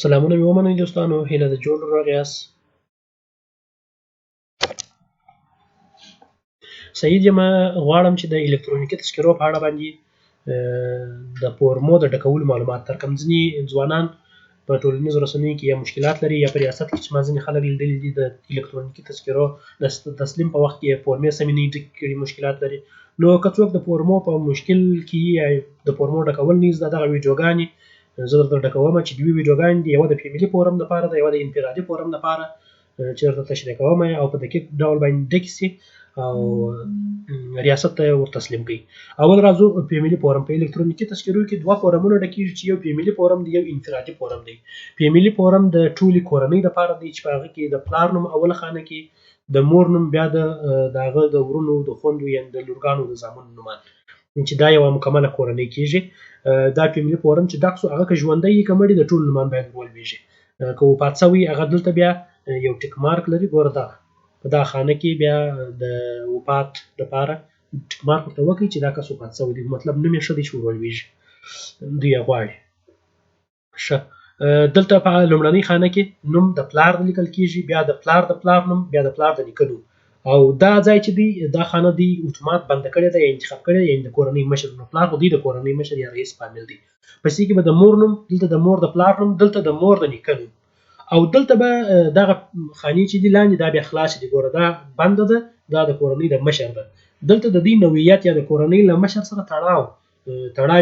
سلامونه مې ومنئ دوستانو، هیله ده جوړ روغ یاست. سعید یم، غواړم چې د الکترونیکي تذکرو په اړه باندې د فورمو د ډکولو معلومات درکړم. ځینې ځوانان په ټولنیزو رسنیو کې یا مشکلات لري یا په ریاست کې چې ما ځینې خلک لیدلي دي د الکترونیکي تذکرو د تسلیم په وخت کې فورمې سمې نه ډکې کړي، مشکلات لري. نو که څوک د فورمو په مشکل کې یا د فورمو ډکول نه زده، دغه ویډیوګانې زه درته ډکوم چې دوې ویډیوګانې دي، یوه د فیملي فورم دپاره ده، یوه د انفرادي فورم دپاره چې درته تشریح کوم او په دقیق ډول باندې ډکې سي او ریاست ته ور تسلیم کړي. اول راځو فیملي فورم. په الکترونیکي تذکرو کې دوه فورمونه ډکیږي چې یو فیملي فورم دی، یو انفرادي فورم دی. فیملي فورم د ټولې کورنۍ دپاره دی چې په هغه کې د پلار نوم اوله خانه کې، د مور نوم، بیا د هغه د ورونو، د خوندو یا د لورګانو د زامنو نومان، چې دا یوه مکمله کورنۍ کیږي. دا فیملي فورم چې ډک سو، هغه که ژوندی یي که مړی، د ټولو نومان باید ولوېږي. که وفات سوی هغه دلته بیا یو ټیک مارک لري، ګوره دا په دا خانه کې بیا د وفات دپاره ټیک مارک ورته وکړي چې دا کس وفات سوی دی، مطلب نوم یې ښه دی چې ورولوېږي، دوی یې غواړي. ښه، دلته په لومړنۍ خانه کې نوم د پلار لیکل کیږي، بیا د پلار د پلار نوم، بیا د پلار د نیکه نوم. او دا ځای چې دی دا خانه دی اتومات بنده کړې ده یا انتخاب کړې ده، یعنې د کورنۍ مشر، نو پلار خو دی د کورنۍ مشر یا رئیس فامیل دی. پسې کې به د مور نوم، دلته د مور د پلار نوم، دلته د مور د نیکه نوم، او دلته به دغه خانې چې دي لاندې دا بیا خلاصې دي، ګوره دا بنده ده، دا د کورنۍ د مشر ده. دلته د دوی نوعیت یا د کورنۍ له مشر سره تړاو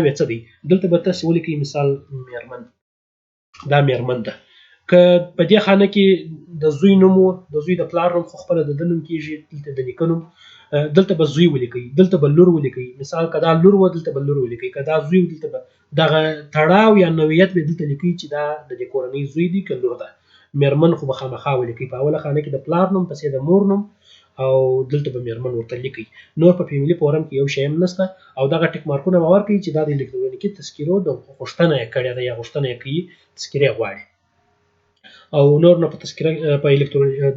یې څه دی، دلته به تاسې ولیکئ مثال میرمن، دا میرمن ده. که په دې خانه کې د زوی نوم و، د زوی د پلار نوم خو خپله د ده نوم کیږي، دلته د نیکه نوم، دلته به زوی ولیکئ، دلته به لور ولیکئ. مثال که دا لور وه دلته به لور ولیکئ، که دا زوی و دلته به دغه تړاو یا نوعیت به دلته لیکئ چې دا د دې کورنۍ زوی دی که لور ده. میرمن خو به خامخا ولیکئ، په اوله خانه کې د پلار نوم، پسې د مور نوم، او دلته به میرمن ورته لیکئ. نور په فیملي فورم کې یو شی هم نشته. او دغه ټیک مارکونه به ورکوي چې دا د الکترونیکي تذکرو د غوښتنه یې کړې ده یا غوښتنه یې کوي، تذکرې غواړي. او نور نو په تذکره په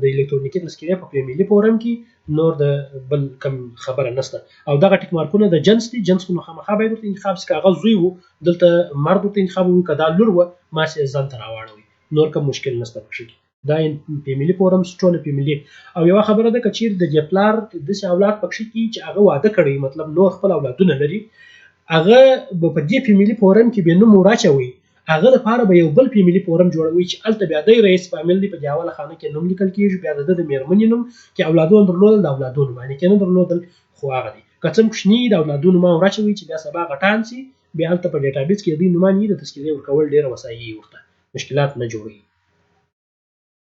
د الکترونیکي تذکرې په فیملي فورم کې نور د بل کم خبره نشته. او دغه ټیک مارکونه د جنس دي، جنس خو نو خامخا باید ورته انتخاب سي، که هغه زوی و دلته مرد ورته انتخاب وي، که دا لور وه ماسې یې ځان ته راواړوي، نور کوم مشکل نشته پکښې کې. دا فیملي فورم ټوله فیملي. او یوه خبره ده، که چیرې د دې پلار داسې اولاد پکښې کي چې هغه واده کړی، مطلب نور خپل اولادونه لري، هغه به په دې فیملي فورم کې بې نوم وراچوي، هغه دپاره به یو بل فیملي فورم جوړوي چې هلته بیا دی رئیس فامیل دی، په دې اوله خانه کې نوم لیکل کیږي، بیا د ده د میرمنې نوم، که اولادونه درلودل د اولادو نوم، یعنې که نه درلودل خو هغه دی. که څه هم کوچني د اولادو نومان وراچوي چې بیا سبا غټان سي، بیا هلته په ډیټابیس کې د دوی نومان یي، د تذکرې ورکول ډېره وسایي ورته، مشکلات نه جوړوي.